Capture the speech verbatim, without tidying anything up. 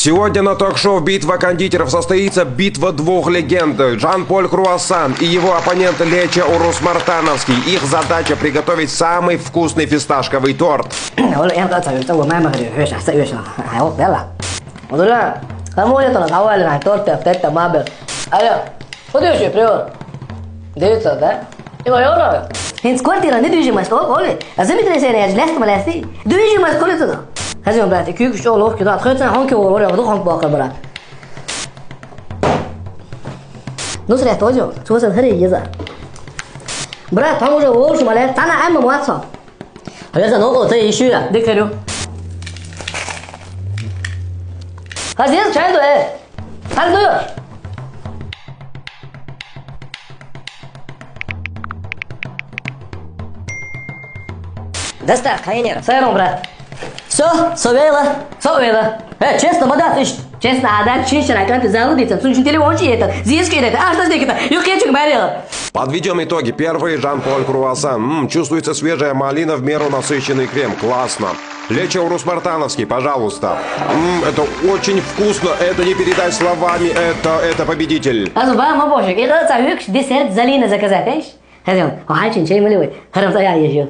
Сегодня на ток-шоу «Битва кондитеров» состоится битва двух легенд. Жан-Поль Круассан и его оппонент Лечо Урус-Мартановский. Их задача — приготовить самый вкусный фисташковый торт. Ола эн къаца юрта ва мама гри хёш аса юрта. Ай о бела. Ола. Кому это на кого на торт это это мабе. Ая. Что ты ещё привёл? Девятьсот, да? Его ёра. Хинс квартира недвижимость, о, Оля. А замитри сене я лест малести. Движимость колется. Хозяин, брат, кюк что ловки да. Хоть на хонки о, Оля, вдруг хонк бака, брат. Ну, сред тоже. Чего сан хари еза. Брат, там уже волш мале. Тана эмма муатса. Хозяин, ну, о, ты ещё я. Дикарю. Хозяин, чай дуэ. Хозяин. Доставка, хайнер. Сайрон, брат. Всё, совела. Совела. Э, честно, мадат, иш. Честно, а да, честно, а как ты залудиться? Слушай, телефон чей это? Зиски это? А что здесь это? Юхечик барил. Подведем итоги. Первый — Жан-Поль Круассан. М, чувствуется свежая малина, в меру насыщенный крем. Классно. Лечо Урус-Мартановский, пожалуйста. М, это очень вкусно. Это не передать словами. Это, это победитель. Азу ба ма бошик. И это десерт Залина заказать, эш? Хозяин, о, ханчин чей мали вы. Харам я ещё.